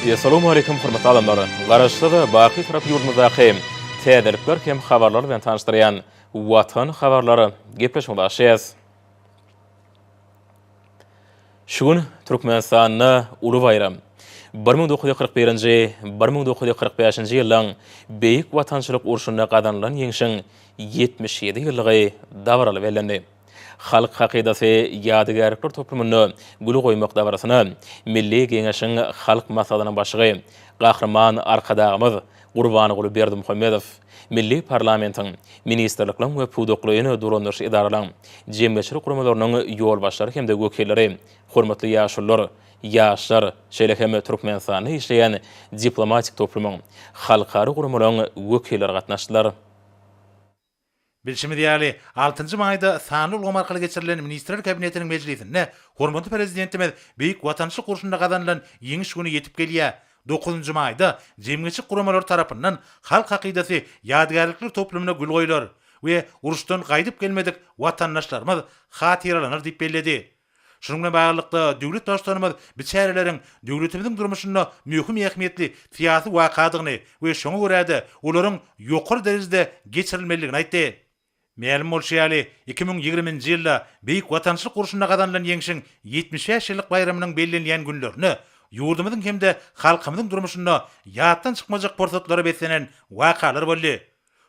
Essalawmaleýkim hormatly adamlar! Garaşsyz, baky Bitarap ýurdumyzdaky täzelikler hem habarlar bilen tanyşdyrýan Watan habarlar gepleşigimizi açýas. Şu gün Türkmenistanda uly baýram. 1941-nji, 1945-nji ýyllaň Beýik Watançylyk urşunda gazanylan ýeňşiň 77 ýyllygy dabaraly bellendi. Halk hakydasy ýadygärlikler toplumynda gül goýmak dabarasyna Milli Geňeşiň Halk Maslahatynyň Başlygy Gahryman Arkadagymyz Gurbanguly Berdimuhamedow, milli parlamentiň, ministrlikleriň we pudaklaýyn dolandyryş edaralaryň, jemgyýetçilik guramalarynyň ýolbaşçylary hem-de wekilleri, hormatly ýaşulular, ýaşlar, şeýle hem Türkmenistanda işleýän diplomatik toplumyň, halkara guramalaryň wekilleri gatnaşdylar. Bilşimiz ýaly, altynjy maýda sanly ulgam arkaly geçirilen Ministrler Kabinetiniň mejlisinde hormatly Prezidentimiz Beýik Watançylyk urşunda gazanylan Ýeňiş güni ýetip gelýär, dokuzynjy maýda jemgyýetçilik guramalary tarapyndan Halk hakydasy ýadygärlikler toplumyna gül goýlar we uruşdan gaýdyp gelmedik watandaşlarymyz hatyralanar diýip belledi. Şunuň bilen baglylykda, döwlet Baştutanymyz bu çäreleriň döwletimiziň durmuşynda möhüm ähmiýetli syýasy wakadygyny we şoňa görä-de, olaryň ýokary derejede geçirilmelidigini aýtdy. Mälim bolşy ýaly, 2020-nji ýylda Beýik Watançylyk urşunda gazanylan Ýeňşiň 75 ýyllyk baýramynyň bellenilýän günlerinde ýurdumyzyň hem-de halkymyzyň durmuşynda ýatdan çykmajak pursatlara beslenen wakalar boldy.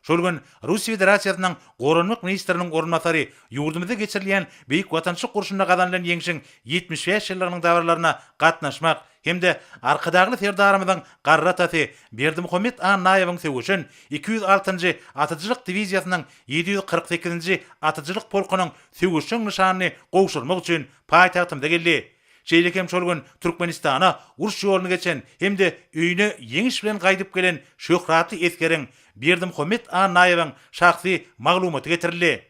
Şol gün Russiýa Federasiýasynyň Goranmak ministriniň orunbasary ýurdumyzda geçirilýän Beýik Watançylyk urşunda gazanylan Ýeňşiň 75 ýyllygynyň dabaralaryna gatnaşmak hem-de Arkadagly Serdarymyzyň garry atasy Berdimuhamet Annaýewiň söweşen 206-njy atyjylyk diwiziýasynyň 748-nji atyjylyk polkunyň söweşjeň nyşanyny gowşurmak üçin paýtagtymyza geldi. Şeýle hem şol gün Türkmenistana uruş ýoluny geçen hem-de öýüne ýeňiş bilen gaýdyp gelen şöhratly esgeriň Berdimuhamet Annaýewiň şahsy maglumaty getirildi.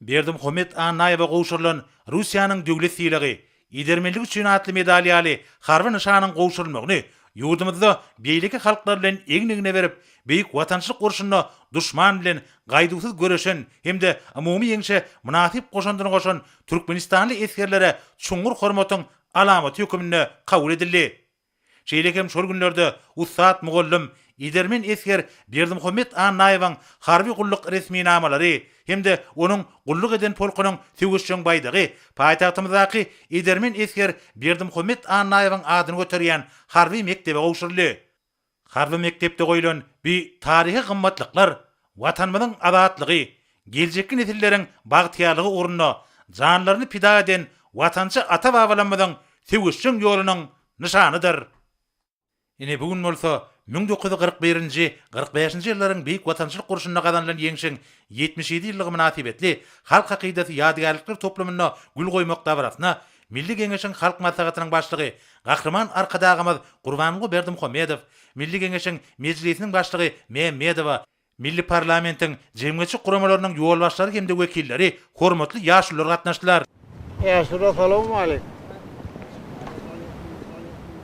Berdimuhamet Annaýewe gowşurylan Russiýanyň döwlet sylagy, Edermenlik üçin atly medal ýaly harby nyşanyň gowşurylmagyny ýurdumyzda beýleki halklar bilen egin-egne berip, Beýik Watançylyk urşunda duşman bilen gaýduwsyz göreşen hem-de umumy ýeňşe mynasyp goşandyny goşan türkmenistanly esgerlere çuňňur hormatyň alamaty höküminde kabul edildi. Şeýle hem şol günlerde ussat mugallym, edermen esger Berdimuhamet Annaýewiň harby gulluk resminamalary hem-de onuň gulluk eden polkunyň söweşjeň baýdagy paýtagtymyzdaky edermen esger Berdimuhamet Annaýewiň adyny göterýän harby mekdebe gowşuryldy. Harby mekdepde goýlan bu taryhy gymmatlyklar Watanymyzyň azatlygy, geljekki nesilleriň bagtyýarlygy ugrunda janlaryny pida eden watançy ata-babalarymyzyň söweşjeň ýolunyň nyşanydyr. Ine, bu gün bolsa 1941-nji, 45-nji ýyllaryň Beýik Watançylyk urşunda gazanylan Ýeňşiň 77 ýyllygy mynasybetli Halk hakydasy ýadygärlikler toplumynda gül goýmak dabarasyna Milli Geňeşiň Halk Maslahatynyň Başlygy Gahryman Arkadagymyz Gurbanguly Berdimuhamedow, Milli Geňeşiň Mejlisiniň Başlygy Mämmedowa, milli parlamentiň jemgyýetçilik guramalarynyň ýolbaşçylary hem-de wekilleri, hormatly ýaşulular gatnaşdylar. Ýaşulular salowmalik.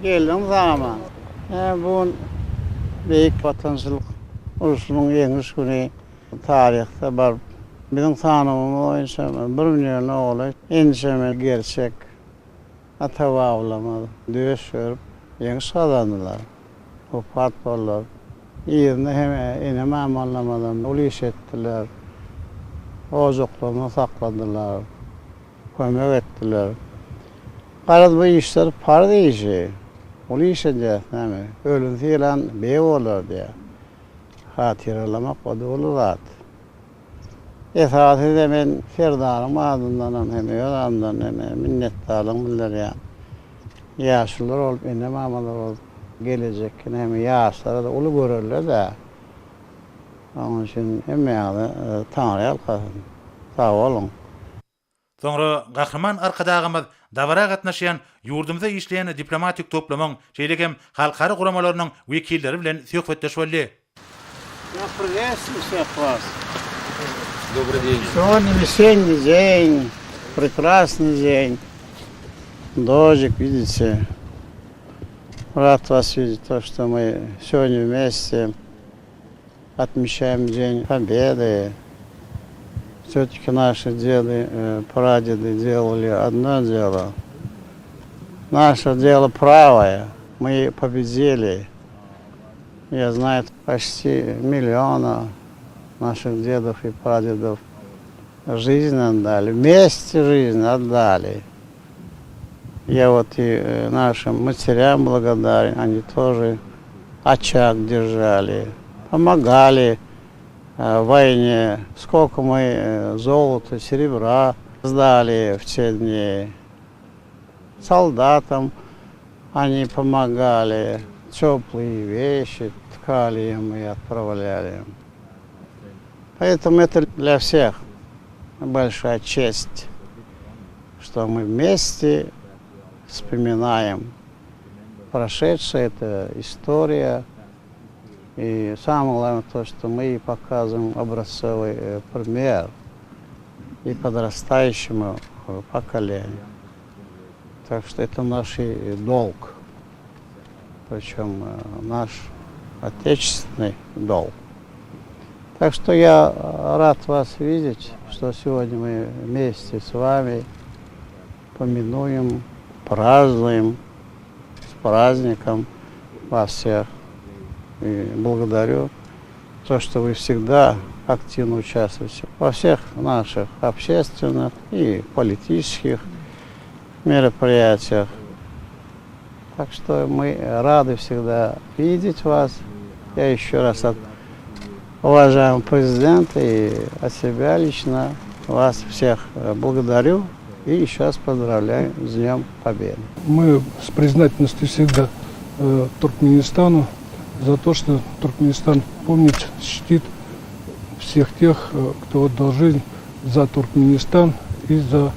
Geldiň sag-aman. Bu gün Beýik Watançylyk urşunyň Ýeňiş güni. Taryhda bar. Biziň sanawymyz boýunça bir milliona golaý ençeme gerçek ata-babalarymyz döş berip, ýeňiş gazandylar, wepat boldular. Yzynda hem ene-mamalarymyzam uly iş etdiler. Ojaklaryny sakladylar, kömek etdiler. Garaz, bu işler parz işi. Uly iş edýäs näme? Ölüni sylan beg bolar diýýär. Hatyralamak o-da uly zat. Esasy-da men Serdaryň adyndanam hem öz adymdan hem minnetdarlygymy bildirýän. Ýaşulular bolup, ene-mamalar bolup, gelejekki näme ýaşlara-da uly görelde-dä. Onuň üçin hemmäňize Taňry ýalkasyn. Sag boluň! Soňra Gahryman Arkadagymyz dabara gatnaşýan ýurdumyzda işleýän diplomatik toplumyň, şeýle hem halkara guramalarynyň wekilleri bilen söhbetdeş boldy. Я приветствую всех вас. Добрый день. Сегодня весенний день, прекрасный день. Дождик, видите. Рад вас видеть, то, что мы сегодня вместе. Отмечаем День Победы. Все-таки наши деды, э, прадеды делали одно дело. Наше дело правое. Мы победили. Я знаю, почти миллиона наших дедов и прадедов жизнь отдали, вместе жизнь отдали. Я вот и э, нашим матерям благодарен, они тоже очаг держали, помогали э, в войне. Сколько мы э, золота, серебра сдали в те дни. Солдатам они помогали, теплые вещи ткали им и отправляли. Поэтому это для всех большая честь, что мы вместе вспоминаем прошедшее, это история. И самое главное то, что мы показываем образцовый э, пример и подрастающему э, поколению. Так что это наш долг, причем э, наш отечественный долг. Так что я рад вас видеть, что сегодня мы вместе с вами помянуем, празднуем с праздником вас всех. И благодарю то, что вы всегда активно участвуете во всех наших общественных и политических мероприятиях. Так что мы рады всегда видеть вас. Я еще раз от уважаемого президента и от себя лично вас всех благодарю и еще раз поздравляю с Днем Победы. Мы с признательностью всегда э, Туркменистану за то, что Туркменистан помнит, чтит всех тех, э, кто отдал жизнь за Туркменистан и за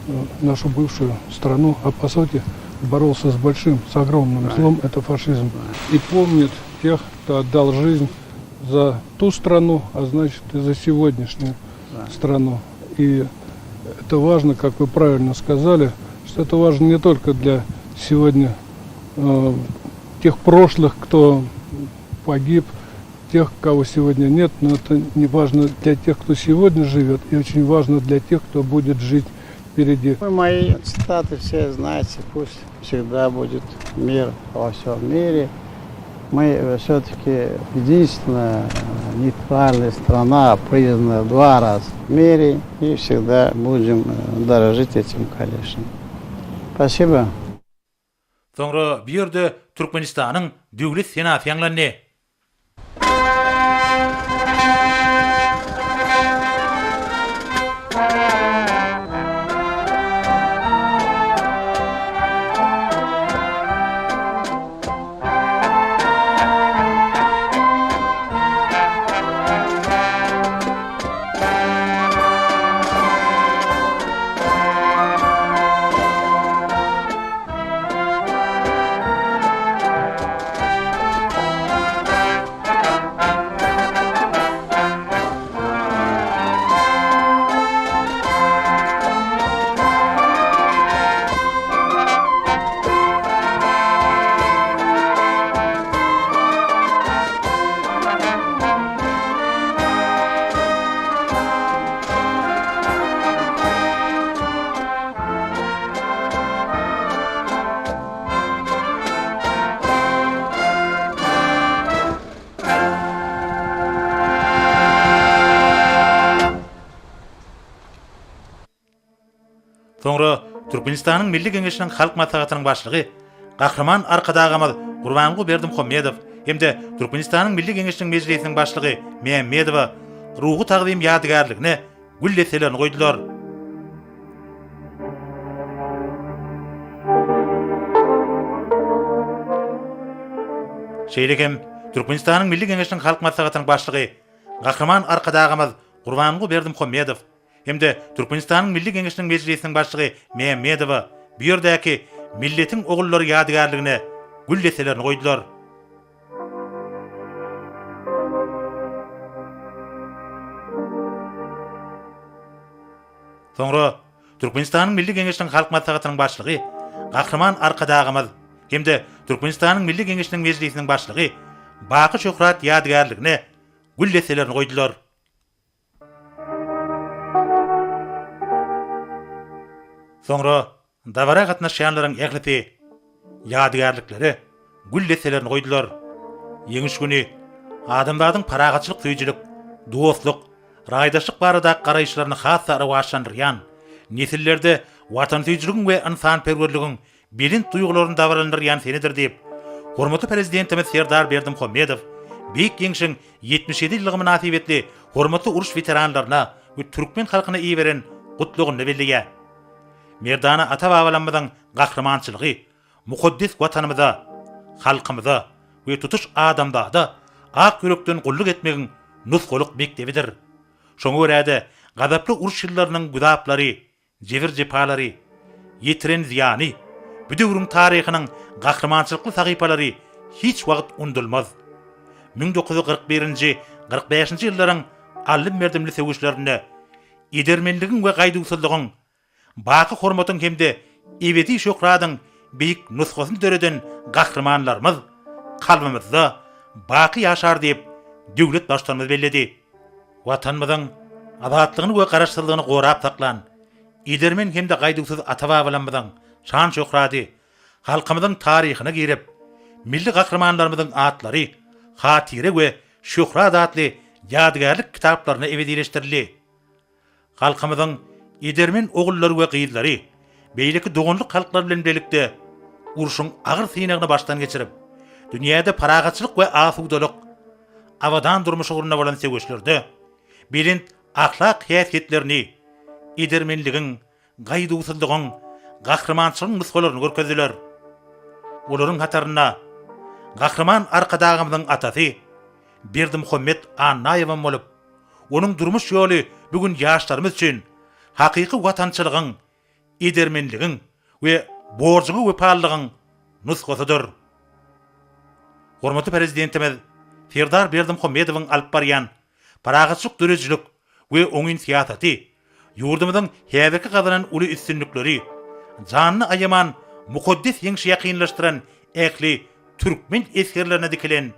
э, нашу бывшую страну, а по сути боролся с большим, с огромным злом, это фашизм. И помнит тех, кто отдал жизнь за ту страну, а значит и за сегодняшнюю страну. И это важно, как вы правильно сказали, что это важно не только для сегодня э, тех прошлых, кто погиб, тех, кого сегодня нет, но это не важно для тех, кто сегодня живет, и очень важно для тех, кто будет жить впереди. Вы мои цитаты все знаете, пусть всегда будет мир во всем мире. Мы все-таки единственная нейтральная страна, признанная два раза в мире, и всегда будем э, дорожить этим, конечно. Спасибо. Soňra bu ýerde Türkmenistanyň Döwlet senasy ýaňlandy. Soňra Türkmenistanyň Milli Geňeşiniň Halk Maslahatynyň Başlygy Gahryman Arkadagymyz Gurbanguly Berdimuhamedow hem-de Türkmenistanyň Milli Geňeşiniň Mejlisiniň Başlygy Mämmedowa ruhy tagzym ýadygärligine gül desselerini goýdular. Şeýle hem Türkmenistanyň Milli Geňeşiniň Halk Maslahatynyň Başlygy Gahryman Arkadagymyz Gurbanguly Berdimuhamedow hem-de Türkmenistanyň Milli Geňeşiniň Mejlisiniň Başlygy Mämmedowa bu ýerdäki Milletiň ogullary ýadygärligine gül desselerini goýdular. Soňra Türkmenistanyň Milli Geňeşiniň Halk Maslahatynyň Başlygy Gahryman Arkadagymyz hem-de Türkmenistanyň Milli Geňeşiniň Mejlisiniň Başlygy Baky şöhrat ýadygärligine gül desselerini goýdular. Soňra dabara gatnaşýanlaryň ählisi ýadygärliklere. gül desselerini goýdular. Ýeňiş güni adamzadyň parahatçylyk söýüjilik, dostluk, raýdaşlyk baradaky garaýyşlaryny has-da rowaçlandyrýan, nesillerde watansöýüjiligiň we ynsanperwerligiň belent duýgularyny dabaralandyrýan senedir diýip, hormatly Prezidentimiz Serdar Berdimuhamedow Beýik Ýeňşiň 77 ýyllygy mynasybetli hormatly uruş weteranlaryna we türkmen halkyna iberen Gutlagynda belleýär. Merdana ata-babalarymyzyň gahrymançylygy mukaddes Watanymyza, halkymyza we tutuş adamzada ak ýürekden gulluk etmegiň nusgalyk mekdebidir. Şoňa görä-de, gazaply uruş ýyllarynyň güzaplary, jebir-jepalary, ýetiren zyýany, bu döwrüň taryhynyň gahrymançylykly sahypalary hiç wagt unudylmaz. 1941-nji, 45-nji ýyllaryň aldym-berdimli söweşlerinde edermenligiň we gaýduwsyzlygyň, baky hormatyň hem-de ebedi şöhratyň beýik nusgasyny döreden gahrymanlarymyz kalbymyzda baky ýaşar diýip, döwlet Baştutanymyz belledi. Watanymyzyň azatlygyny we garaşsyzlygyny gorap saklan, edermen hem-de gaýduwsyz ata-babalarymyzyň şan-şöhraty halkymyzyň taryhyna girip, milli gahrymanlarymyzyň atlary Hatyra we şöhrat atly ýadygärlik kitaplaryna ebedileşdirildi. Halkymyzyň edermen ogullary we gyzlary beýleki doganlyk halklar bilen birlikde urşuň agyr synagyny başdan geçirip, dünýäde parahatçylyk we asudalyk, abadan durmuş ugrunda bolan söweşlerde belent ahlak häsiýetlerini, edermenligiň, gaýduwsyzlygyň, gahrymançylygyň nusgalaryny görkezdiler. Olaryň hatarynda Gahryman Arkadagymyzyň atasy Berdimuhamet Annaýewem bolup, Onuň durmuş ýoly bu gün ýaşlarymyz üçin hakyky watançylygyň, edermenligiň we borjuňa wepalylygyň nusgasydyr. Hormatly Prezidentimiz Serdar Berdimuhamedowyň alyp barýan parahatçylyk döredijilik we oňyn syýasaty, ýurdumyzyň häzirki gazanan uly üstünlikleri, janyny aýaman mukaddes Ýeňşi ýakynlaşdyran ähli türkmen esgerlerine dikilen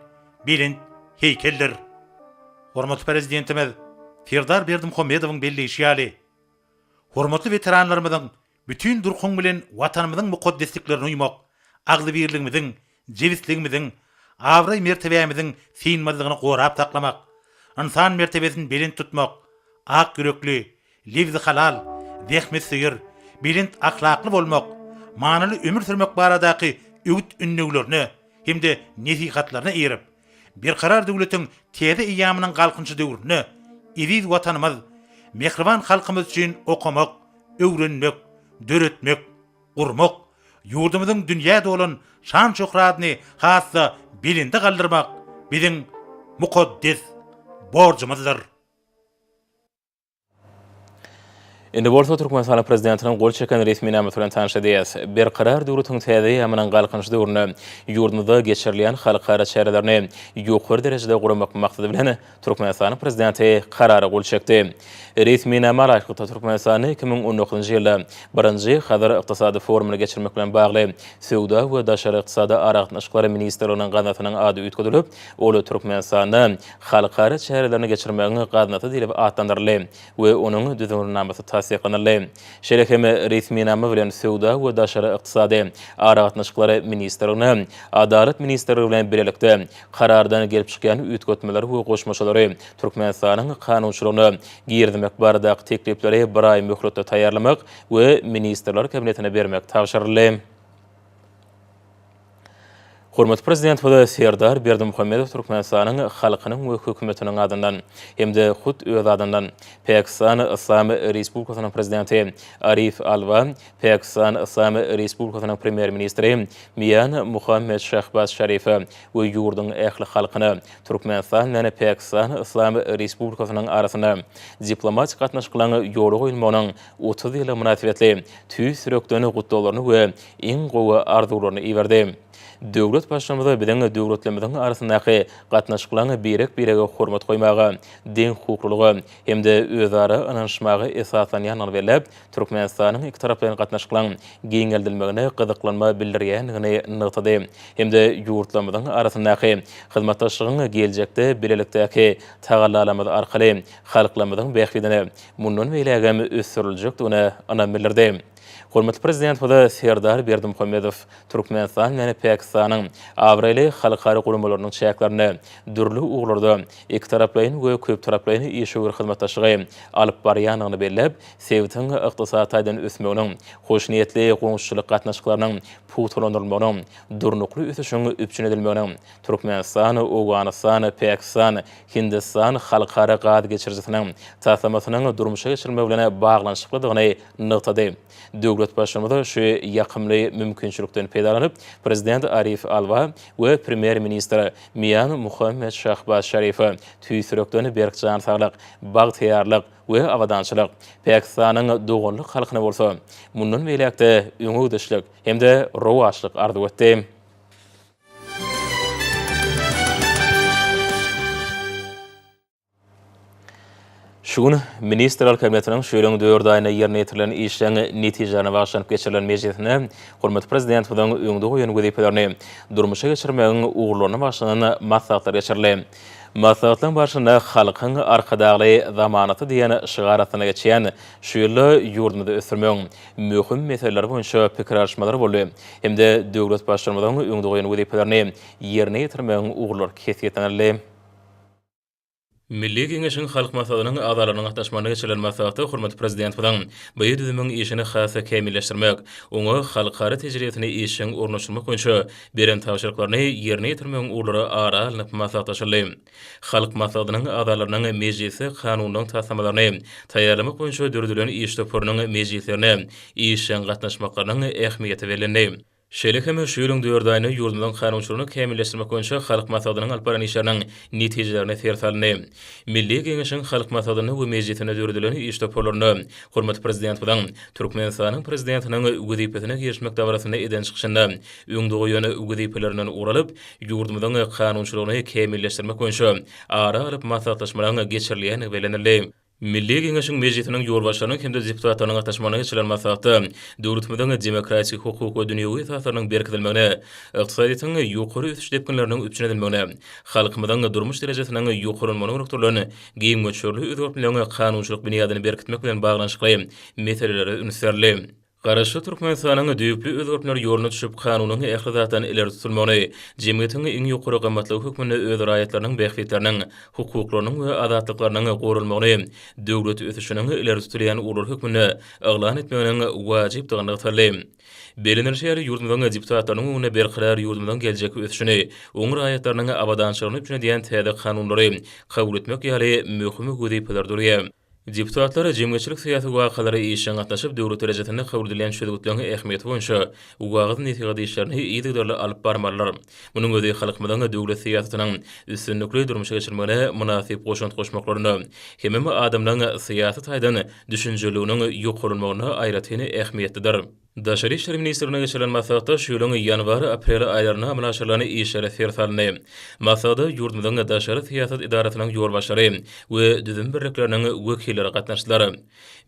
belent heýkeldir. Hormatly Prezidentimiz Serdar Berdimuhamedowyň belleýşi ýaly, hormatly weteranlarymyzyň bütin durkuň bilen Watanymyzyň mukaddesliklerine uýmak, agzybirligimiziň, jebisligimiziň, abraý-mertebämiziň synmazlygyny gorap saklamak, ynsan mertebesini belent tutmak, ak ýürekli, lebzi halal, zähmetsöýer, belent ahlakly bolmak, manyly ömür sürmek baradaky öwüt-ündewlerine hem-de nesihatlaryna eýerip, Berkarar döwletiň täze eýýamynyň Galkynyşy döwründe eziz Watanymyz, mähriban halkymyz üçin okamak, öwrenmek, döretmek, gurmak, ýurdumyzyň dünýä dolan şan-şöhratyny has-da belende galdyrmak biziň mukaddes borjumyzdyr. Indi bolsa Türkmenistanyň Prezidentiniň gol çeken resminamasy bilen tanyş edýäris. Berkarar döwletiň täze eýýamynyň Galkynyşy döwründe ýurdumyzda geçirilýän halkara çärelerini ýokary derejede guramak maksady bilen, Türkmenistanyň Prezidenti Karara gol çekdi. Resminama laýyklykda, Türkmenistanda 2019-njy ýylda birinji Hazar ykdysady forumyny geçirmek bilen bagly Söwda we daşary ykdysady aragatnaşyklar ministrliginiň gaznasynyň ady üýtgedilip, ol Türkmenistanda Halkara çärelerini geçirmegiň gaznasy diýlip atlandyryldy we onuň düzgünnamasy tassyklanyldy. Şeýle hem resminama bilen Söwda we daşary ykdysady aragatnaşyklar ministrligine Adalat ministrligi bilen bilelikde Karardan gelip çykýan üýtgetmeleri we goşmaçalary Türkmenistanyň kanunçylygyna girizmek baradaky teklipleri bir aý möhletde taýýarlamak we Ministrler Kabinetine bermek tabşyryldy. Hormatly Prezidentimiz Serdar Berdimuhamedow Türkmenistanyň halkynyň we hökümetiniň adyndan hem-de hut öz adyndan Pakistan Yslam Respublikasynyň Prezidenti Arif Alwa, Pakistan Yslam Respublikasynyň Premýer-ministri Mian Muhammed Şahbaz Şarife we ýurduň ähli halkyna Türkmenistan bilen Pakistan Yslam Respublikasynyň arasynda diplomatik gatnaşyklaryň ýola goýulmagynyň 30 ýyllygy mynasybetli tüýs ýürekden gutlaglaryny we iň gowy arzuwlaryny iberdi. Döwlet Baştutanymyz biziň döwletlerimiziň arasyndaky gatnaşyklaryň birek-birege hormat goýmaga, deňhukuklylyga hem-de özara ynanyşmaga esaslanýandygyny belläp, Türkmenistanyň ikitaraplaýyn gatnaşyklaryň giňeldilmegine gyzyklanma bildirýändigini nygtady hem-de ýurtlarymyzyň arasyndaky hyzmatdaşlygyň geljekde bilelikdäki tagallalarymyz arkaly halklarymyzyň bähbidine mundan beýlägem ösdüriljekdigine ynam bildirdi. Hormatly Prezidentimiz Serdar Berdimuhamedow Türkmenistan bilen Pakistanyň abraýly halkara guramalarynyň çäklerinde dürli ugurlarda ikitaraplaýyn we köptaraplaýyn işewür hyzmatdaşlygy alyp barýandygyny belläp, sebitiň ykdysady taýdan ösmeginiň, hoşniýetli goňşuçylyk gatnaşyklarynyň pugtalandyrylmagynyň, durnukly ösüşiň üpjün edilmeginiň Türkmenistan, Owganystan, Pakistan, Hindistan halkara gaz geçirijisiniň taslamasynyň durmuşa geçirilmegi bilen baglanyşyklydygyny nygtady. Döwlet Baştutanymyz şu ýakymly mümkinçilikden peýdalanyp, Prezident Arif Alwa we Premýer-ministr Mian Muhammed Şahbaz Şarife tüýs ýürekden berk jan saglyk, bagtyýarlyk we abadançylyk, Pakistanyň doganlyk halkyna bolsa mundan beýläk-de öňe gidişlik hem-de rowaçlyk arzuw etdi. Şu gün Ministrler Kabinetiniň şu ýylyň dört aýynda ýerine ýetirilen işleň netijelerine bagyşlanyp geçirilen mejlisinde hormatly Prezidentimiziň öňde goýan wezipelerini durmuşa geçirmegiň ugurlaryna bagyşlanan maslahatlar geçirildi. Maslahatlaryň barşynda Halkyň Arkadagly zamanasy diýen şygar astynda geçýän şu ýylda ýurdumyzy ösdürmegiň möhüm meseleleri boýunça pikir alyşmalar boldy hem-de döwlet Baştutanymyzyň öňde goýan wezipelerini ýerine ýetirmegiň ugurlary kesgitlenildi. Milli Geňeşiň Halk Maslahatynyň agzalarynyň gatnaşmagynda geçirilen maslahatda hormatly Prezidentimiziň bu düzümiň işini has-da kämilleşdirmek, oňa halkara tejribesini işjeň ornaşdyrmak boýunça beren tabşyryklaryny ýerine ýetirmegiň ugurlary ara alnyp maslahatlaşyldy. Halk Maslahatynyň agzalarynyň mejlisde kanunlaryň taslamalaryny taýýarlamak boýunça döredilen iş toparynyň mejlislerine işjeň gatnaşmaklarynyň ähmiýeti bellendi. Şeýle hem şu ýylyň dört aýynda ýurdumyzyň kanunçylygyny kämilleşdirmek boýunça Halk Maslahatynyň alyp baran işleriniň netijelerine ser salyndy. Milli Geňeşiň Halk Maslahatynda we Mejlisinde döredilen iş toparlarynda hormatly Prezidentimiziň Türkmenistanyň Prezidentiniň wezipesine girişmek dabarasynda eden çykyşynda öňde goýan wezipelerinden ugur alyp, ýurdumyzyň kanunçylygyny kämilleşdirmek boýunça ara alyp maslahatlaşmalaryň geçirilýändigi bellenildi. Milli Geňeşiň Mejlisiniň ýolbaşçylarynyň hem-de deputatlarynyň gatnaşmagynda geçirilen maslahatda döwletimiziň demokratik, hukuk we dünýewi esaslarynyň berkidilmegine, ykdysadyýetiň ýokary ösüş depginleriniň üpjün edilmegine, halkymyzyň durmuş derejesiniň ýokarlanmagyna gönükdirilen giň möçberli özgertmeleriň kanunçylyk binýadyny berkitmek bilen baglanyşykly meselelere üns berildi. Garaşsyz Türkmenistanyň düýpli özgertmeler ýoluna düşüp, kanunyň ähli zatdan ileri tutulmagyny, jemgyýetiň iň ýokary gymmatlygy hökmünde öz raýatlarynyň bähbitleriniň, hukuklarynyň we azatlyklarynyň goralmagyny döwlet ösüşiniň ileri tutulýan ugurlary hökmünde yglan etmeginiň wajypdygy nygtaldy. Bellenilişi ýaly, ýurdumyzyň deputatlarynyň öňünde berkarar ýurdumyzyň geljekki ösüşini, oň raýatlarynyň abadançylygyny üpjün edýän täze kanunlary kabul etmek ýaly möhüm wezipeler durýar. Deputatlar jemgyýetçilik-syýasy wakalara işjeň gatnaşyp, döwlet derejesinde kabul edilýän çözgütleriň ähmiýeti boýunça wagyz-nesihat işlerini yzygiderli alyp barmalydyr. Munuň özi halkymyzyň döwlet syýasatynyň üstünlikli durmuşa geçirilmegine mynasyp goşant goşmaklarynda hemem adamlaryň syýasy taýdan düşünjeliliginiň ýokarlanmagynda aýratyn ähmiýetlidir. Daşary işler ministrliginde geçirilen maslahatda şu ýylyň ýanwar-aprel aýlarynda amala aşyrylan işlere ser salyndy. Maslahata ýurdumyzyň daşary syýasat edarasynyň ýolbaşçylary we düzüm birlikleriniň wekilleri gatnaşdylar.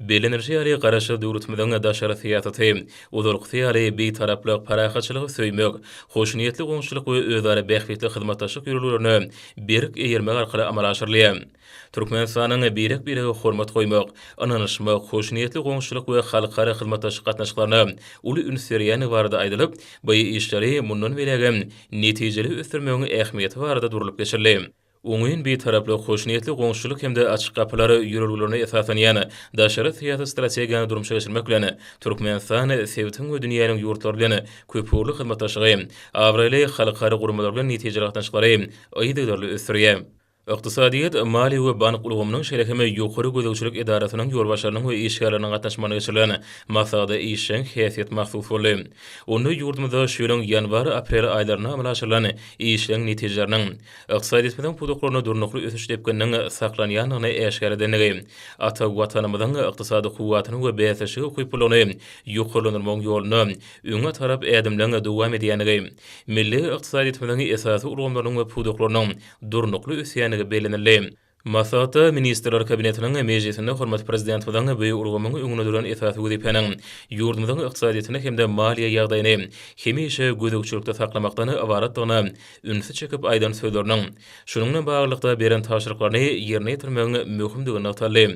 Bellenilişi ýaly, Garaşsyz döwletimiziň daşary syýasaty, ozalkysy ýaly, Bitaraplyk, parahatçylygy söýmek, hoşniýetli goňşuçylyk we özara bähbitli hyzmatdaşlyk ýörelgelerine berk eýermek arkaly amala aşyrylýar. Türkmenistanyň birek-birege hormat goýmak, ynanyşmak, hoşniýetli goňşuçylyk we halkara hyzmatdaşlyk gatnaşyklaryna uly üns berýändigi barada aýdylyp, bu işleri mundan beýlägem netijeli ösdürmegiň ähmiýeti barada durlup geçildi. Oňyn Bitaraplyk, hoşniýetli goňşuçylyk hem-de açyk gapylar ýörelgelerine esaslanýan daşary syýasy strategiýany durmuşa geçirmek bilen, Türkmenistan sebitiň we dünýäniň ýurtlary bilen köpugurly hyzmatdaşlygy, abraýly halkara guramalar bilen netijeli gatnaşyklary yzygiderli ösdürýär. Ykdysadyýet, maliýe we bank ulgamynyň, şeýle hem ýokary gözegçilik edarasynyň ýolbaşçylarynyň we işgärleriniň gatnaşmagynda geçirilen maslahata işjeň häsiýet mahsus boldy. Onda ýurdumyzda şu ýylyň ýanwar-aprel aýlarynda amala aşyrylan işleň netijeleriniň ykdysadyýetimiziň pudaklarynda durnukly ösüş depgininiň saklanýandygyny äşgär edendigi, ata Watanymyzyň ykdysady kuwwatyny we bäsleşige ukyplylygyny ýokarlandyrmagyň ýolunda öňe tarap ädimleň dowam edýändigi, milli ykdysadyýetimiziň esasy ulgamlarynyň we pudaklarynyň durnukly ösýändigi bellenildi. Maslahatda Ministrler Kabinetiniň mejlisinde hormatly Prezidentimiziň bu ulgamyň öňünde duran esasy wezipäniň ýurdumyzyň ykdysadyýetini hem-de maliýe ýagdaýyny hemişe gözegçilikde saklamakdan ybaratdygyna ünsi çekip aýdan sözleriniň, şunuň bilen baglylykda beren tabşyryklaryny ýerine ýetirmegiň möhümdigi nygtaldy.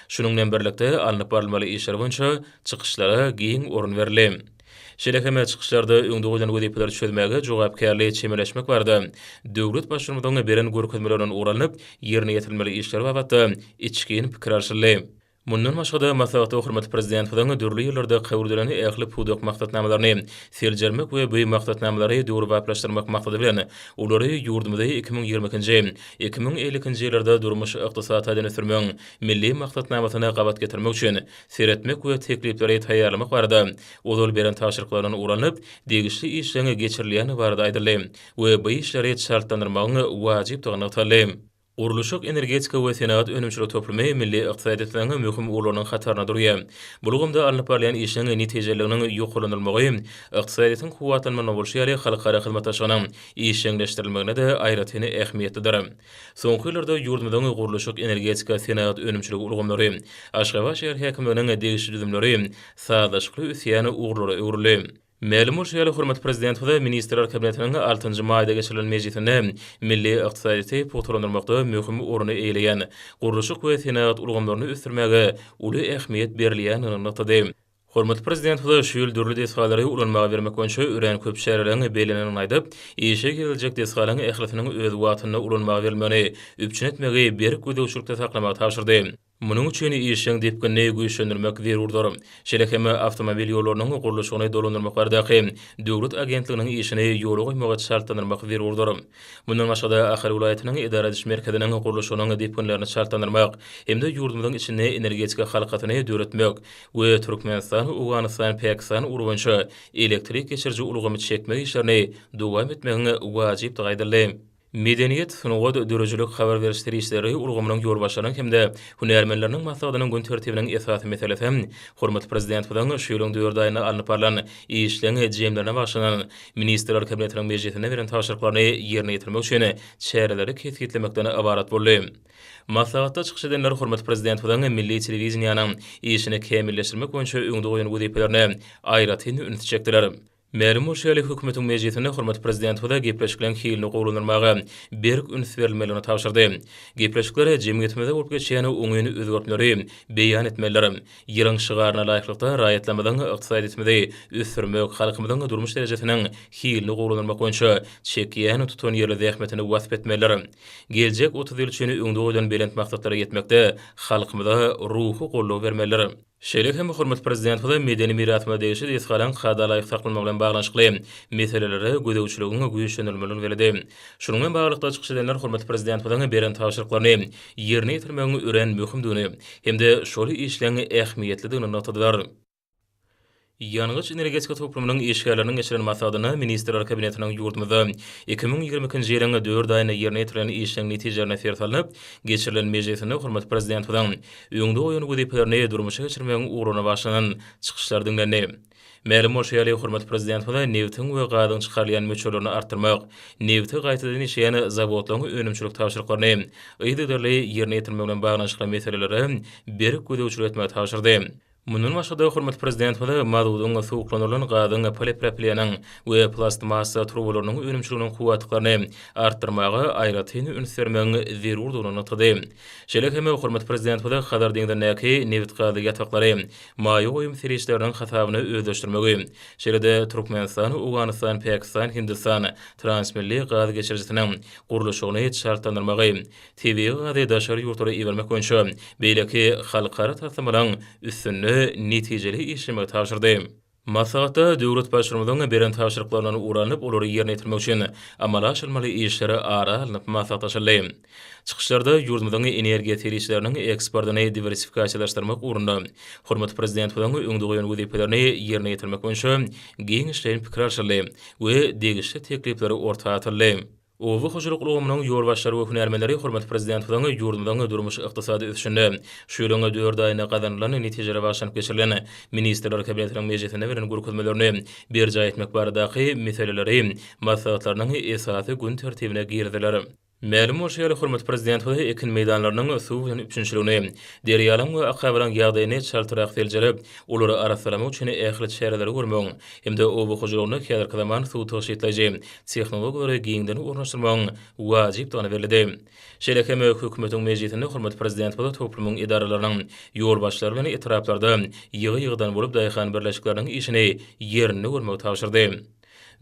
Şunuň bilen birlikde, alnyp barylmaly işler boýunça çykyşlara giň orun berildi. Şeýle hem çykyşlarda öňde goýlan wezipeleri çözmäge jogapkärli çemeleşmek barada döwlet Baştutanymyzyň beren görkezmelerinden ugur alnyp, ýerine ýetirilmeli işler babatda içgin pikir alşyldy. Mundan başga-da, maslahatda hormatly Prezidentimiziň dürli ýyllarda kabul edilen ähli pudak maksatnamalaryny seljermek we bu maksatnamalary döwrebaplaşdyrmak maksady bilen, olary ýurdumyzy 2022-nji, 2052-nji ýyllarda durmuş-ykdysady taýdan ösdürmegiň Milli maksatnamasyna gabat getirmek üçin seretmek we teklipleri taýýarlamak barada ozal beren tabşyryklaryndan ugur alnyp, degişli işleň geçirilýändigi barada aýdyldy we bu işleri çaltlandyrmagyň wajypdygy nygtaldy. Gurluşyk, energetika we senagat önümçilik toplumy milli ykdysadyýetimiziň möhüm ugurlarynyň hatarynda durýar. Bu ulgamda alnyp barylýan işleň netijeliliginiň ýokarlandyrylmagy ykdysadyýetiň kuwwatlanmagynda bolşy ýaly, halkara hyzmatdaşlygynyň işjeňleşdirilmeginde-de aýratyn ähmiýetlidir. Soňky ýyllarda ýurdumyzyň gurluşyk, energetika, senagat önümçiligi ulgamlary, Aşgabat şäher häkimliginiň degişli düzümleri sazlaşykly ösýän ugurlara öwrüldi. Mälim bolşy ýaly, hormatly Prezidentimiz Ministrler Kabinetiniň altynjy maýda geçirilen mejlisinde milli ykdysadyýeti pugtalandyrmakda möhüm orny eýeleýän gurluşyk we senagat ulgamlaryny ösdürmäge uly ähmiýet berilýändigini nygtady. Hormatly Prezidentimiz şu ýyl dürli desgalary ulanmaga bermek boýunça örän köp çäreleriň bellenendigini aýdyp, işe giriziljek desgalaryň ählisiniň öz wagtynda ulanmaga berilmegini üpjün etmegi berk gözegçilikde saklamagy tabşyrdy. Munuň üçin işiň depginini güýçlendirmek zerurdyr. Şeýle hem awtomobil ýollarynyň gurluşygyny dolandyrmak baradaky döwlet agentliginiň işini ýola goýmagy çaltlandyrmak zerurdyr. Mundan başga-da, Ahal welaýatynyň edara ediş merkeziniň gurluşygynyň depginlerini çaltlandyrmak hem-de ýurdumyzyň içinde energetika halkasyny döretmek we Türkmenistan, Owganystan, Pakistan ugry boýunça elektrik geçiriji ulgamy çekmek işlerini dowam etmegiň wajypdygy aýdyldy. Medeniýet, sungat, döredijilik, habar beriş serişdeleri ulgamynyň ýolbaşçylarynyň hem-de hünärmenleriniň maslahatynyň gün tertibiniň esasy meselesi hormatly Prezidentimiziň şu ýylyň dört aýynda alnyp barlan işleň jemlerine bagyşlanan Ministrler Kabinetiniň mejlisinde beren tabşyryklaryny ýerine ýetirmek üçin çäreleri kesgitlemekden ybarat boldy. Maslahatda çykyş edenler hormatly Prezidentimiziň milli telewideniýäniň işini kämilleşdirmek boýunça öňde goýan wezipelerine aýratyn ünsi çekdiler. Mälim bolşy ýaly, Hökümetiň mejlisinde hormatly Prezidentimiz gepleşikleriň hilini gowulandyrmaga berk üns berilmelidigini tabşyrdy. Gepleşikler jemgyýetimizde bolup geçýän oňyn özgertmeleri beýan etmelidir. Ýylyň şygaryna laýyklykda, raýatlarymyzyň ykdysadyýetimizi ösdürmek, halkymyzyň durmuş derejesiniň hilini gowulandyrmak boýunça çekýän tutanýerli zähmetini wasp etmelidir. Geljek 30 ýyl üçin öňde goýlan belent maksatlara ýetmekde halkymyza ruhy goldaw bermelidir. Şeýle hem hormatly Prezidentimiz medeni mirasymyza degişli desgalaryň kada laýyk saklanmagy bilen baglanyşykly meselelere gözegçiligiň güýçlendirilmelidigini belledi. Şunuň bilen baglylykda, çykyş edenler hormatly Prezidentimiziň beren tabşyryklaryny ýerine ýetirmegiň örän möhümdigini hem-de şol işleň ähmiýetlidigini nygtadylar. Ýangyç-energetika toplumynyň işgärleriniň geçiren maslahatynda Ministrler Kabinetiniň ýurdumyzda 2022-nji ýylyň dört aýynda ýerine ýetirilen işleň netijelerine ser salnyp, geçirilen mejlisinde hormatly Prezidentimiziň öňde goýan wezipelerini durmuşa geçirmegiň ugruna bagyşlanan çykyşlar diňlendi. Mälim bolşy ýaly, hormatly Prezidentimiz nebitiň we gazyň çykarylýan möçberlerini artdyrmak, nebiti gaýtadan işleýän zawodlaryň önümçilik tabşyryklaryny yzygiderli ýerine ýetirmek bilen baglanyşykly meselelere berk gözegçilik etmegi tabşyrdy. Mundan başga-da, hormatly Prezidentimiz mazudyň, suwuklandyrylan gazyň, polipropileniň we plastmassa turbalarynyň önümçiliginiň kuwwatlyklaryny artdyrmaga aýratyn üns bermegiň zerurdygyny nygtady. Şeýle hem hormatly Prezidentimiz Hazar deňzindäki nebitgazly ýataklary maýa goýum serişdeleriniň hasabyna özleşdirmegi, şeýle-de Türkmenistan, Owganystan, Pakistan, Hindistan transmilli gaz geçirijisiniň gurluşygyny çaltlandyrmagy, Tebigy gazy daşary ýurtlara ibermek boýunça beýleki halkara taslamalaryň üstünde netijeli işlemegi tabşyrdy. Maslahatda döwlet Baştutanymyzyň beren tabşyryklaryndan ugur alnyp, olary ýerine ýetirmek üçin amala aşyrylmaly işler ara alnyp maslahatlaşyldy. Çykyşlarda ýurdumyzyň energiýa serişdeleriniň eksportyny diwersifikasiýalaşdyrmak ugrunda hormatly Prezidentimiziň öňde goýan wezipelerini ýerine ýetirmek boýunça giňişleýin pikir alşyldy we degişli teklipler orta atyldy. Oba hojalyk ulgamynyň ýolbaşçylary we hünärmenleri hormatly Prezidentimiziň ýurdumyzyň durmuş-ykdysady ösüşinde şu ýylyň dört aýynda gazanylan netijelere bagyşlanyp geçirilen Ministrler Kabinetiniň mejlisinde beren görkezmelerini berjaý etmek baradaky meseleleri maslahatlarynyň esasy gün tertibine girizdiler. Mälim bolşy ýaly, hormatly Prezidentimiz ekin meýdanlarynyň suw bilen üpjünçiligini, derýalaryň we akabalaryň ýagdaýyny çaltrak seljerip, olary arassalamak üçin ähli çäreleri görmegiň hem-de oba hojalygynda häzirki zaman suw tygşytlaýjy tehnologiýalary giňden ornaşdyrmagyň wajypdygyny belledi. Şeýle hem Hökümetiň mejlisinde hormatly Prezidentimiz toplumyň edaralarynyň ýolbaşçylary bilen etraplarda ýygy-ýygydan bolup daýhan birleşikleriniň işini ýerinde görmegi tabşyrdy.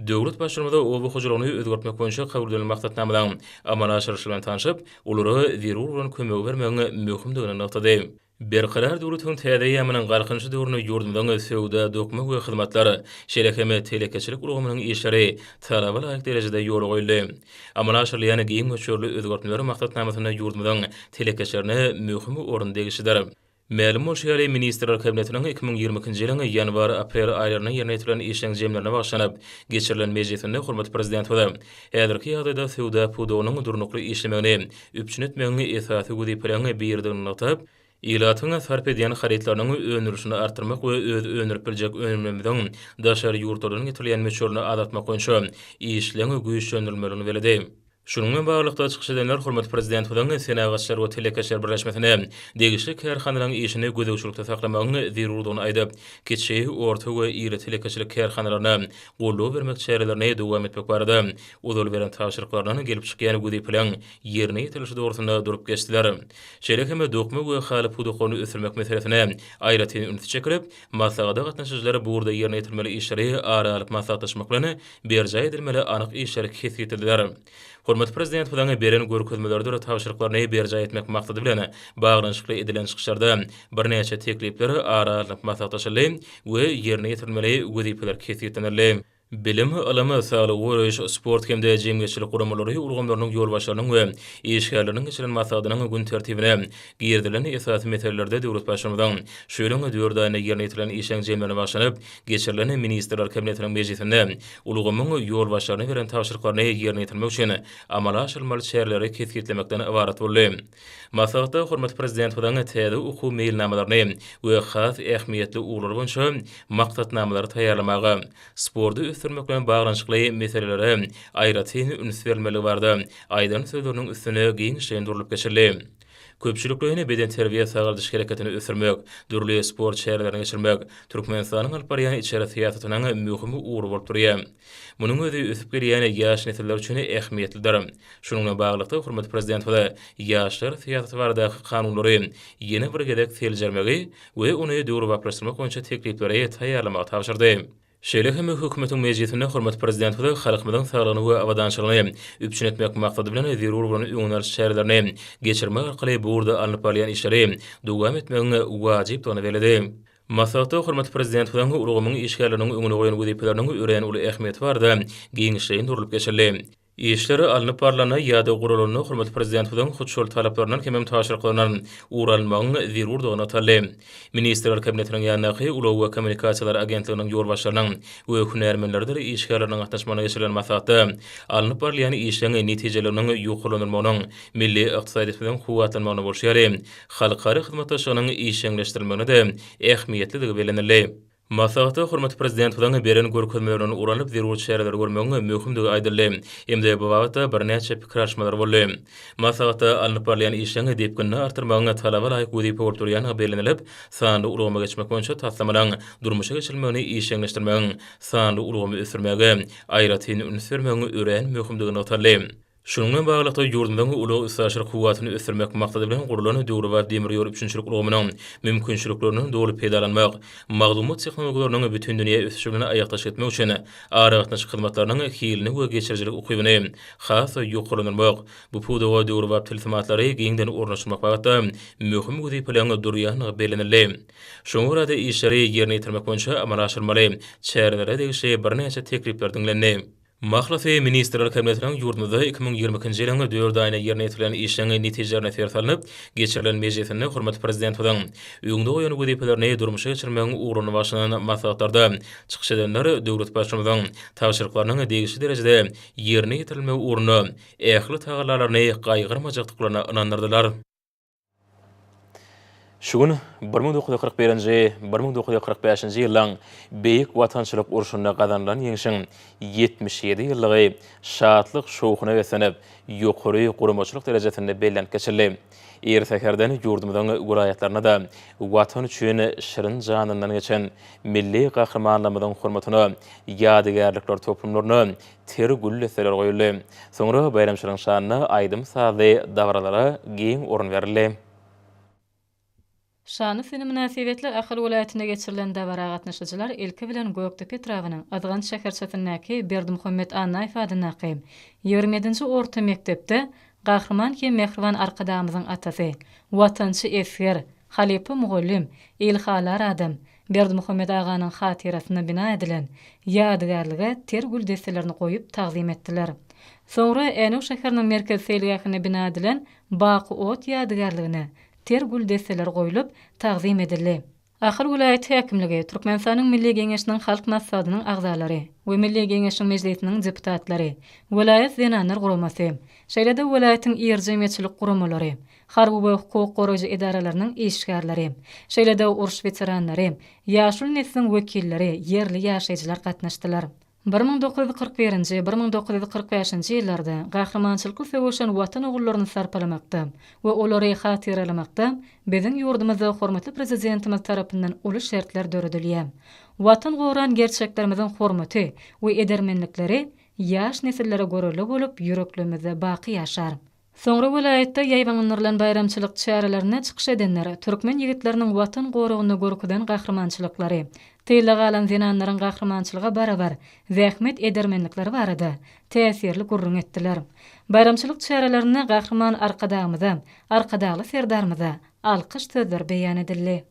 Döwlet Baştutanymyz oba hojalygyny özgertmek boýunça kabul edilen maksatnamalaryň amala aşyrylyşy bilen tanşyp, olara zerur bolan kömegi bermegiň möhümdigini nygtady. Berkarar döwletiň täze eýýamynyň Galkynyşy döwründe ýurdumyzyň söwda, dokma we hyzmatlar, şeýle hem telekeçilik ulgamynyň işleri talaba laýyk derejede ýola goýuldy. Amala aşyrylýan giň möçberli özgertmeler maksatnamasynda ýurdumyzyň telekeçilerine möhüm orun degişlidir. Mälim bolşy ýaly, Ministrler Kabinetiniň 2022-nji ýylyň ýanwar-aprel aýlarynda ýerine ýetirilen işleň jemlerine bagyşlanyp geçirilen mejlisinde hormatly Prezidentimiz häzirki ýagdaýda söwda pudagynyň durnukly işlemegini üpjün etmegiň esasy wezipeleriň biridigini nygtap, ilatyň sarp edýän harytlarynyň öndürilişini artdyrmak we öz öndürip biljek önümlerimiziň daşary ýurtlardan getirilýän möçberini azaltmak boýunça işleň güýçlendirilmelidigini belledi. Şunuň bilen baglylykda, çykyş edenler hormatly Prezidentimiziň Senagatçylar we telekeçiler birleşmesine degişli kärhanalaryň işini gözegçilikde saklamagyň zerurdygyny aýdyp, kiçi, orta we iri telekeçilik kärhanalaryna goldaw bermek çärelerini dowam etmek barada ozal beren tabşyryklaryndan gelip çykýan wezipeleriň ýerine ýetirilişi dogrusynda durup geçdiler. Şeýle hem dokma we haly pudaklaryny ösdürmek meselesine aýratyn üns çekilip, maslahata gatnaşyjylar bu ugurda ýerine ýetirilmeli işleri ara alyp maslahatlaşmak bilen, berjaý edilmeli anyk işleri kesgitlediler. Hormatly Prezidentimiziň beren görkezmeleridir tabşyryklaryny berjaý etmek maksady bilen baglanyşykly edilen çykyşlarda birnäçe teklipler ara alnyp maslahatlaşyldy we ýerine ýetirilmeli wezipeler kesgitlenildi. Bilim, ylym, saglygy goraýyş, sport hem-de jemgyýetçilik guramalary ulgamlarynyň ýolbaşçylarynyň we işgärleriniň geçiren maslahatynyň gün tertibine girizilen esasy meselelerde döwlet Baştutanymyzyň şu ýylyň dört aýynda ýerine ýetirilen işleň jemlerine bagyşlanyp geçirilen Ministrler Kabinetiniň mejlisinde ulgamyň ýolbaşçylaryna beren tabşyryklaryny ýerine ýetirmek üçin amala aşyrylmaly çäreleri kesgitlemekden ybarat boldy. Maslahatda hormatly Prezidentimiziň täze okuw meýilnamalaryny we has ähmiýetli ugurlar boýunça maksatnamalary taýýarlamaga, sporty ösdürmek bilen baglanyşykly meselelere aýratyn üns berilmeligi barada aýdan sözleriniň üstünde giňişleýin durlup geçildi. Köpçülikleýin bedenterbiýe-sagaldyş hereketini ösdürmek, dürli sport çärelerini geçirmek Türkmenistanyň alyp barýan içeri syýasatynyň möhüm ugry bolup durýar. Munuň özi ösüp gelýän ýaş nesiller üçin ähmiýetlidir. Şunuň bilen baglylykda, hormatly Prezidentimiz ýaşlar syýasaty baradaky kanunlary ýene bir gezek seljermegi we ony döwrebaplaşdyrmak boýunça teklipleri taýýarlamagy tabşyrdy. Şeýle hem Hökümetiň mejlisinde hormatly Prezidentimiz halkymyzyň saglygyny we abadançylygyny üpjün etmek maksady bilen zerur bolan öňüni alyş çärelerini geçirmek arkaly bu ugurda alnyp barylýan işleri dowam etmegiň wajypdygyny belledi. Maslahatda hormatly Prezidentimiziň ulgamyň işgärleriniň öňünde goýan wezipeleriniň örän uly ähmiýeti barada giňişleýin durlup geçildi. Işler alnyp barlanda ýa-da guralanda hormatly Prezidentimiziň hut şol talaplaryndan hemem tabşyryklaryndan ugur alynmagyň zerurdygy nygtaldy. Ministrler Kabinetiniň ýanyndaky Ulag we kommunikasiýalar agentliginiň ýolbaşçylarynyň we hünärmenleridir işgärleriniň gatnaşmagynda geçirilen maslahatda alnyp barylýan işleň netijeleriniň ýokarlandyrylmagynyň milli ykdysadyýetimiziň kuwwatlanmagyna bolşy ýaly, halkara hyzmatdaşlygynyň işjeňleşdirilmegine-de ähmiýetlidigi bellenildi. Maslahatda hormatly Prezidentimiziň beren görkezmelerinden ugur alnyp zerur çäreleri görmegiň möhümdigi aýdyldy hem-de bu babatda birnäçe pikir alyşmalar boldy. Maslahatda alnyp barylýan işleň depginini artdyrmagyň talaba laýyk wezipe bolup durýandygy bellenilip, sanly ulgama geçmek boýunça taslamalaryň durmuşa geçirilmegini işjeňleşdirmegiň, sanly ulgamy ösdürmäge aýratyn üns bermegiň örän möhümdigi nygtaldy. Şunuň bilen baglylykda, ýurdumyzyň ulag-üstaşyr kuwwatyny ösdürmek maksady bilen gurlan döwrebap demir ýol üpjünçilik ulgamynyň mümkinçiliklerinden doly peýdalanmak, maglumat tehnologiýalarynyň bütindünýä ösüşi bilen aýakdaş gitmek üçin aragatnaşyk hyzmatlarynyň hilini we geçirijilik ukybyny has-da ýokarlandyrmak, bu pudaga döwrebap tilsimatlary giňden ornaşdyrmak babatda möhüm wezipeleriň durýandygy bellenildi. Şoňa görä-de, işleri ýerine ýetirmek boýunça amala aşyrylmaly çärelere degişli birnäçe teklipler diňlendi. Mahlasy, Ministrler Kabinetiniň ýurdumyzda 2022-nji ýylyň dört aýynda ýerine ýetirilen işleň netijelerine ser salnyp, geçirilen mejlisinde hormatly Prezidentimiziň öňde goýan wezipelerini durmuşa geçirmegiň ugrunda başlanan maslahatlarda çykyş edenler döwlet Baştutanymyzyň tabşyryklarynyň degişli derejede ýerine ýetirilmegi ugrunda ähli tagallalaryny gaýgyrmajakdyklaryna ynandyrdylar. Şu gün 1941-nji, 1945-nji ýyllaň Beýik Watançylyk urşunda gazanylan Ýeňşiň 77 ýyllygy şatlyk-şowhuna beslenip, ýokary guramaçylyk derejesinde bellenip geçildi. Ir säherden ýurdumyzyň welaýatlarynda-da Watan üçin şirin janyndan geçen milli gahrymanlarymyzyň hormatyna ýadygärlikler toplumlaryna ter gül desseleri goýuldy. Soňra baýramçylygyň şanyna aýdym-sazly dabaralara giň orun berildi. Şanly sene mynasybetli Ahal welaýatynda geçirilen dabara gatnaşyjylar ilki bilen Gökdepe etrabynyň Yzgant şäherçesindäki Berdimuhamet Annaýew adyndaky 27 nji orta mekdepde Gahryman hem mähriban Arkadagymyzyň atasy, watançy esger, halypa mugallym, ilhalar adam Berdimuhamet aganyň hatyrasyna bina edilen ýadygärlige ter gül desselerini goýup tagzym etdiler. Soňra Änew şäheriniň merkezi seýilgähinde bina edilen Baky ot ýadygärligine ter gül desseleri goýlup, tagzym edildi. Ahal welaýat häkimligi, Türkmenistanyň Milli Geňeşiniň Halk Maslahatynyň agzalary we Milli Geňeşiň Mejlisiniň deputatlary, welaýat Zenanlar guramasy, şeýle-de welaýatyň iri jemgyýetçilik guramalary, harby we hukuk goraýjy edaralarynyň işgärleri, şeýle-de uruş weteranlary, ýaşuly nesliň wekilleri, ýerli ýaşaýjylar gatnaşdylar. 1941-nji, 1945-nji ýyllarda gahrymançylykly söweşen Watan ogullaryny sarpalamakda we olary hatyralamakda biziň ýurdumyzda hormatly Prezidentimiz tarapyndan uly şertler döredilýär. Watan goran gerçeklerimiziň hormaty we edermenlikleri ýaş nesillere görelde bolup, ýüreklerimizde baky ýaşar. Soňra welaýatda ýaýbaňlandyrylan baýramçylyk çärelerinde çykyş edenler türkmen ýigitleriniň Watan goragynda görkezen gahrymançylyklary, tylda galan zenanlaryň gahrymançylyga barabar zähmet edermenlikleri barada täsirli gürrüň etdiler. Baýramçylyk çärelerinde Gahryman Arkadagymyza, Arkadagly Serdarymyza alkyş sözleri beýan edildi.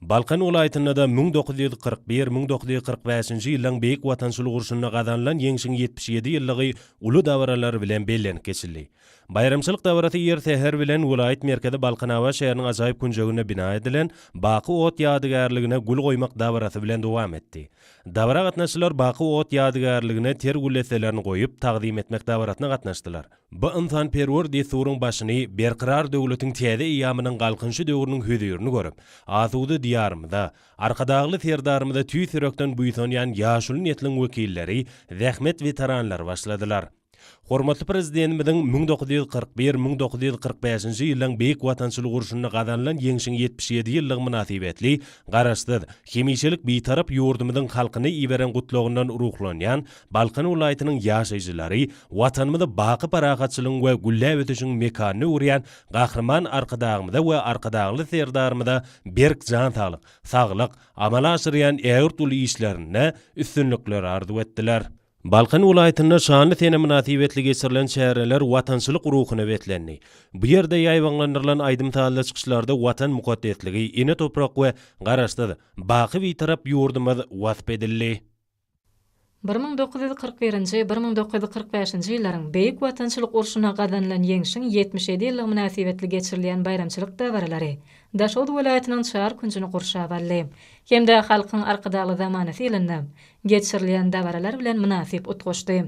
Balkan welaýatynda-da 1941, 1945-nji ýyllaryň Beýik Watançylyk urşunda gazanylan Ýeňşiň 77 ýyllygy uly dabaralar bilen bellenip geçildi. Baýramçylyk dabarasy ir säher bilen welaýat merkezi Balkanabat şäheriniň ajaýyp künjeginde bina edilen Baky ot ýadygärligine gül goýmak dabarasy bilen dowam etdi. Dabara gatnaşyjylar Baky ot ýadygärligine ter gül desselerini goýup, tagzym etmek dabarasyna gatnaşdylar. Bu ynsanperwer dessuryň başyny Berkarar döwletiň täze eýýamynyň Galkynyşy döwrüniň hözirini görüp, asuda Diýarymyza, Arkadagly Serdarymyza tüýs ýürekden buýsanýan ýaşuly nesliň wekilleri, zähmet weteranlary başladylar. Hormatly Prezidentimiziň 1941, 1945-nji ýyllaryň Beýik Watançylyk urşunda gazanylan Ýeňşiň 77 ýyllygy mynasybetli Garaşsyz, hemişelik Bitarap ýurdumyzyň halkyna iberen Gutlagyndan ruhlanýan Balkan welaýatynyň ýaşaýjylary Watanymyzy baky parahatçylygyň we gülläp ösüşiň mekanyna öwürýän Gahryman Arkadagymyza we Arkadagly Serdarymyza berk jan saglyk, saglyk, amala aşyrýan ägirt uly işlerinde üstünlikler arzuw etdiler. Balkan welaýatynda şanly sene mynasybetli geçirilen çäreler watançylyk ruhuna beslendi. Bu ýerde ýaýbaňlandyrylan aýdym-sazly çykyşlarda Watan mukaddesligi, ene toprak we Garaşsyz, baky Bitarap ýurdumyz wasp edildi. 1941-nji, 1945-nji ýyllaryň Beýik Watançylyk urşunda gazanylan Ýeňşiň 77 ýyllygy mynasybetli geçirilýän baýramçylyk dabaralary Daşoguz welaýatynyň çar künjüni gurşap aldy hem-de Halkyň Arkadagly zamanasy ýylynda geçirilýän dabaralar bilen mynasyp utgaşdy.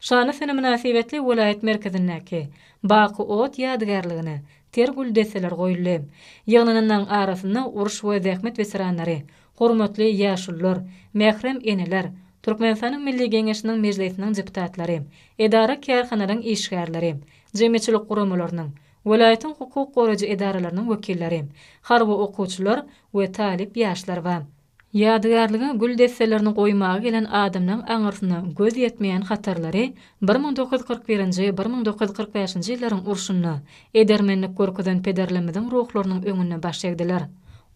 Şanly sene mynasybetli welaýat merkezindäki Baky ot ýadygärligine ter gül desseler goýuldy. Ýygnananlaryň arasynda uruş we zähmet weteranlary, Hormatly ýaşulular, mährem eneler, Türkmenistanyň Milli Geňeşiniň Mejlisiniň deputatlary, edara-kärhanalaryň işgärleri, jemgyýetçilik guramalarynyň, welaýatyň hukuk goraýjy edaralarynyň wekilleri, harby okuwçylar we talyp ýaşlar bar. Ýadygärlige gül desselerini goýmaga gelen adamlaryň aňyrsyna göz ýetmeýän hatarlary 1941-nji, 1945-nji ýyllaryň urşunda edermenlik görkezen pederlerimiziň ruhlarynyň öňünde baş egdiler.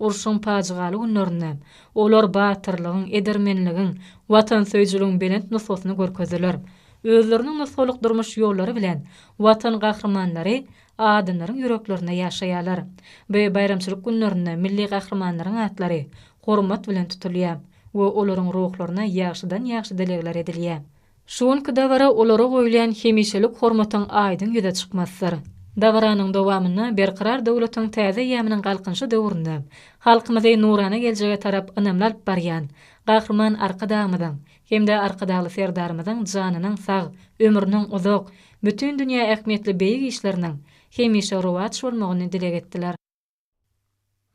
Urşuň pajygaly günlerinde olar batyrlygyň, edermenligiň, watansöýüjiligiň belent nusgasyny görkezdiler. Özleriniň nusgalyk durmuş ýollary bilen Watan gahrymanlary adamlaryň ýüreklerinde ýaşaýarlar. Bu baýramçylyk günlerinde milli gahrymanlaryň atlary hormat bilen tutulýar we olaryň ruhlaryna ýagşydan-ýagşy dilegler edilýär. Şu günki dabara olara goýulýan hemişelik hormatyň aýdyň ýüze çykmasydyr. Dabaranyň dowamynda Berkarar döwletiň täze eýýamynyň Galkynyşy döwründe halkymyzy nurana geljege tarap ynamly alyp barýan Gahryman Arkadagymyzyň hem-de Arkadagly Serdarymyzyň janynyň sag, ömrüniň uzak, bütin dünýä ähmiýetli beýik işleriniň hemişe rowaç bolmagyny dileg etdiler.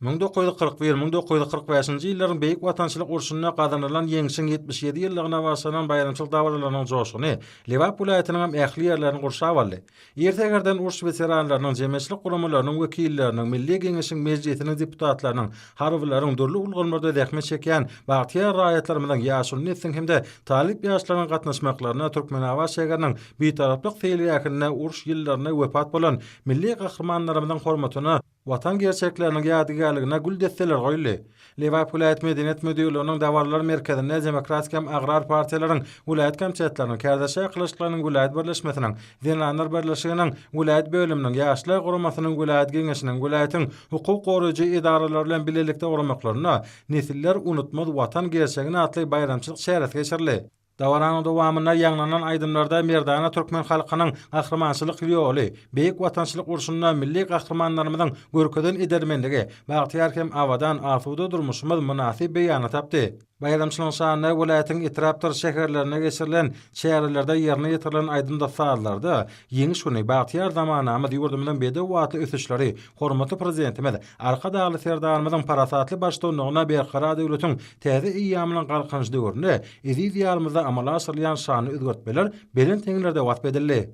1941, 1945-nji ýyllaryň Beýik Watançylyk urşunda gazanylan Ýeňşiň 77 ýyllygyna bagyşlanan baýramçylyk dabaralarynyň joşguny Lebap welaýatynyň hem ähli ýerlerini gurşap aldy. Ir säherden uruş weteranlarynyň, jemgyýetçilik guramalarynyň wekilleriniň, Milli Geňeşiň Mejlisiniň deputatlarynyň, harbylaryň, dürli ulgamlarda zähmet çekýän bagtyýar raýatlarymyzyň, ýaşuly nesliň hem-de talyp ýaşlaryň gatnaşmaklarynda Türkmenabat şäheriniň Bitaraplyk seýilgähinde uruş ýyllarynda wepat bolan milli gahrymanlarymyzyň hormatyna Watan gerçekleriniň ýadygärligine gül desseleri goýuldy. Lebap welaýat Medeniýet müdirliginiň dabaralar merkezinde Demokratik hem Agrar partiýalaryň welaýat komitetleriniň, Kärdeşler arkalaşyklarynyň welaýat birleşmesiniň, Zenanlar birleşiginiň welaýat bölüminiň, Ýaşlar guramasynyň welaýat geňeşiniň, welaýatyň hukuk goraýjy edaralary bilen bilelikde guramaklarynda Nesiller unutmaz Watan gerçegini atly baýramçylyk çäresi geçirildi. Dabaranyň dowamynda ýaňlanan aýdymlarda merdana türkmen halkynyň gahrymançylyk ýoly, Beýik Watançylyk urşunda milli gahrymanlarymyzyň görkezen edermenligi, bagtyýar hem abadan, asuda durmuşymyz mynasyp beýanyny tapdy. Baýramçylygyň şanyna welaýatyň etrapdyr şäherlerinde geçirilen çärelerde ýerine ýetirilen aýdymdyr sazlarda Ýeňiş güni, bagtyýar zamanamyz, ýurdumyzyň bedew atly ösüşleri, hormatly Prezidentimiz Arkadagly Serdarymyzyň parasatly baştutanlygynda Berkarar döwletiň täze eýýamynyň Galkynyş döwründe eziz Diýarymyzda amala aşyrylýan şanly özgertmeler belent heňlerde wasp edildi.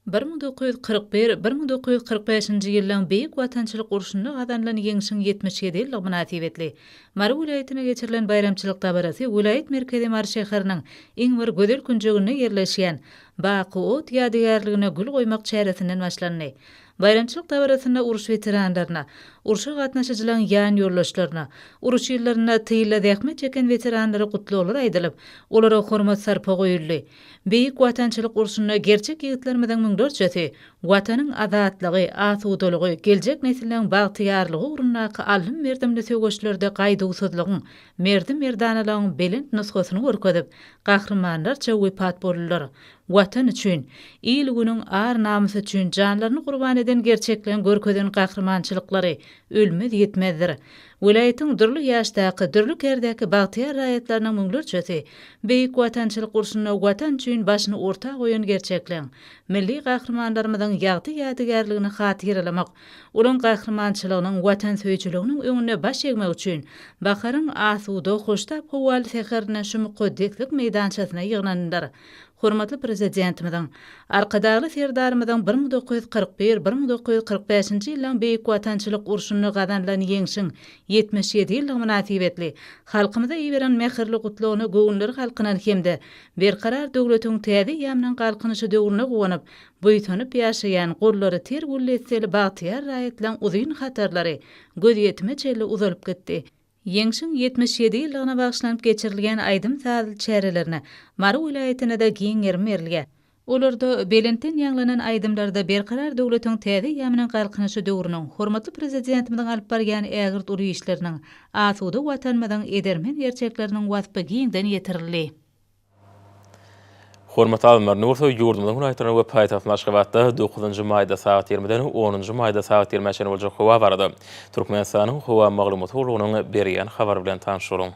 1941, 1945-nji ýyllaryň Beýik Watançylyk urşunda gazanylan Ýeňşiň 77 ýyllygy mynasybetli Mary welaýatynda geçirilen baýramçylyk dabarasy welaýat merkezi Mary şäheriniň iň bir gözel künjeginde ýerleşýän Baky ot ýadygärligine gül goýmak çäresinden başlandy. Baýramçylyk dabarasynda uruş weteranlaryna, urşa gatnaşyjylaryň ýan ýoldaşlaryna, uruş ýyllarynda tylda zähmet çeken weteranlara gutlaglar aýdylyp, olara hormat-sarpa goýuldy. Beýik Watançylyk urşunda gerçek ýigitlerimiziň müňlerçesi Watanyň azatlygy, asudalygy, geljek nesilleriň bagtyýarlygy ugrundaky aldym-berdimli söweşlerde gaýduwsyzlygyň, merdi-merdanalygyň belent nusgasyny görkezip, gahrymanlarça wepat boldular. Watan üçin, il-günüň ar-namysy üçin janlaryny gurban eden gerçekleň görkezen gahrymançylyklary ölmez-ýitmezdir. Welaýatyň dürli ýaşdaky, dürli kärdäki bagtyýar raýatlarynyň müňlerçesi Beýik Watançylyk urşunda Watan üçin başyny orta goýan gerçekleň, milli gahrymanlarymyzyň ýagty ýadygärligini hatyralamak, olaň gahrymançylygynyň, watansöýüjiliginiň öňünde baş egmek üçin baharyň asuda, hoştap howaly säherinde şu mukaddeslik meýdançasyna ýygnandylar. Hormatly Prezidentimiziň, Arkadagly Serdarymyzyň 1941, 1945-nji ýyllaryň Beýik Watançylyk urşunda gazanylan Ýeňşiň 77 ýyllygy mynasybetli halkymyza iberen mähirli Gutlagyna göwünleri galkynan hem-de Berkarar döwletiň täze eýýamynyň Galkynyşy döwrüne guwanyp, buýsanyp ýaşaýan, gollary ter gülli etseli bagtyýar raýatlaryň uzyn hatarlary gözýetime çenli uzalyp gitdi. Ýeňşiň 77 ýyllygyna bagyşlanyp geçirilýän aýdym-sazly çärelerine Mary welaýatynda-da giň gerim berilýär. Olarda belentden ýaňlanan aýdymlarda Berkarar döwletiň täze eýýamynyň Galkynyşy döwrüniň, hormatly Prezidentimiziň alyp barýan ägirt uly işleriniň, asuda Watanymyzyň edermen gerçekleriniň waspy giňden ýetirildi. Hormatly alymlar, indi bolsa ýurdumyzyň welaýatlarynda we paýtagtymyz Aşgabatda dokuzynjy maýda sagat ýigrimiden onunjy maýda sagat ýigrimä çenli boljak howa barada Türkmenistanyň Howa maglumat gullugynyň berýän habary bilen tanyş boluň.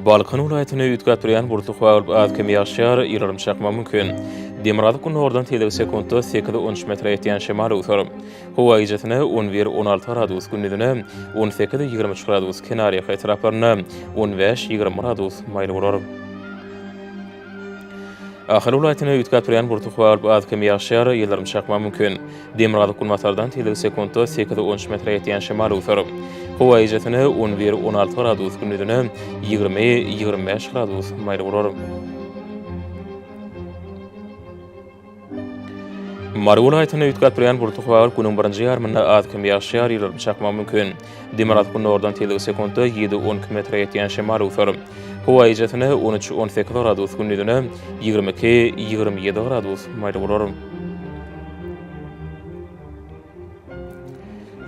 Balkan welaýatynda üýtgäp durýan bulutly howa bolup, az-kem ýagyş ýagar, ýyldyrym çakmagy mümkin. Demirgazyk-gündogardan tizligi sekuntda sekiz-on üç metre ýetýän şemal öwser. Howa gijesine on bir, on alty gradus, gündizine on sekiz, 23 gradus, kenarýaka etraplarynda on bäş, 20 gradus maýyl bolar. Ahal welaýatynda üýtgäp durýan bulutly howa bolup, az-kem ýagyş ýagar, ýyldyrym çakmagy mümkin. Demirgazyk-günbatardan tizligi sekuntda sekiz-on üç metre ýetýän şemal öwser. Howa gijesine on bir, on alty gradus, gündizine 20, 25 gradus maýyl bolar. Mary welaýatynda üýtgäp durýan bulutly howa bolup, günüň birinji ýarymynda az-kem ýagyş ýagar, ýyldyrym çakmagy mümkin. Demirgazyk-gündogardan tizligi sekuntda ýedi-on iki metre ýetýän şemal öwser. Howa gijesine on üç, on sekiz gradus, gündizine 22, 27 gradus maýyl bolar.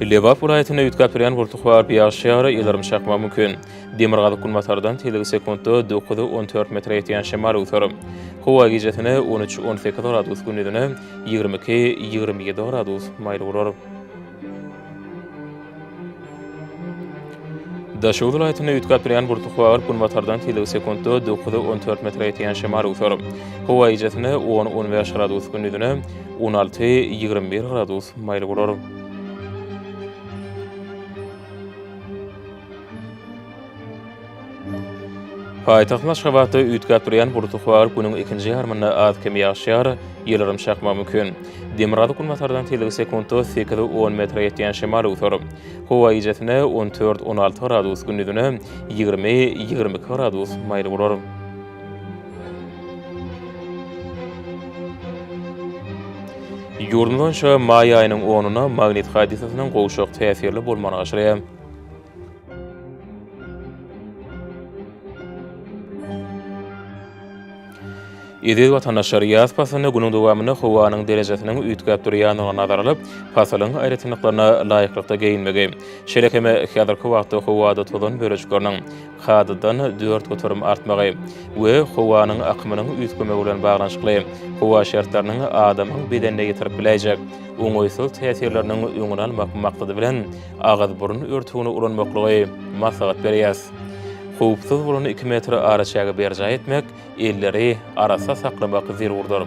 Lebap welaýatynda üýtgäp durýan bulutly howa bolup, ýagyş ýagar, ýyldyrym çakmagy mümkin. Demirgazyk-günbatardan tizligi sekuntda dokuz-on dört metre ýetýän şemal öwser. Howa gijesine on üç, on sekiz gradus, gündizine 22, 27 gradus maýyl bolar. Daşoguz welaýatynda üýtgäp durýan bulutly howa bolup, günbatardan tizligi sekuntda 9-14 metre ýetýän şemal öwser. Howa gijesine 10-15 gradus, gündizine 16-21 gradus maýyl bolar. Paýtagtymyz Aşgabatda üýtgäp durýan bulutly howa bolup, günüň ikinji ýarymynda az-kem ýagyş ýagar, ýyldyrym çakmagy mümkin. Demirgazyk-günbatardan tizligi sekuntda sekiz-on metre ýetýän şemal öwser. Howa gijesine on dört-on alty gradus, gündizine 20-22 gradus maýyl bolar. Ýurdumyz boýunça maý aýynyň onuna magnit hadysasynyň gowşak täsirli bolmagyna garaşylýar. Eziz watandaşlar, ýaz paslynda günüň dowamynda howanyň derejesiniň üýtgäp durýandygyny nazara alyp, pasylyň aýratynlyklaryna laýyklykda geýinmegi, şeýle hem häzirki wagtda howada tozan bölejikleriniň kadadan 4% artmagy we howanyň akymynyň üýtgemegi bilen baglanyşykly howa şertleriniň adamyň bedenine ýetirip biläýjek oňaýsyz täsirleriniň öňüni almak maksady bilen agyz-burun örtügini ulanmaklygy maslahat berýäris. Howpsuz bolan iki metr araçägi berjaý etmek, elleri arassa saklamak zerurdyr.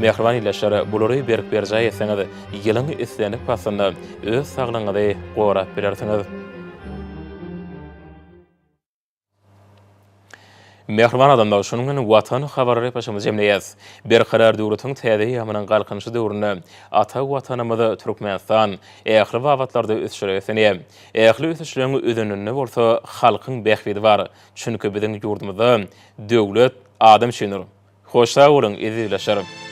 Mähriban ildeşler, bulary berk berjaý etseňiz, ýylyň islendik paslynda öz saglygyňyzy gorap bilersiňiz. Mähriban adamlar, şunuň bilen Watan habarlar epleşigimizi jemleýäris. Berkarar döwletiň täze eýýamynyň Galkynyşy döwründe ata Watanymyz Türkmenistan ähli babatlarda ösüşlere beslenýär. Ähli ösüşleriň özeninde bolsa halkyň bähbidi bar. Çünki biziň ýurdumyzda döwlet adam üçindir. Hoş sag boluň, eziz ildeşler!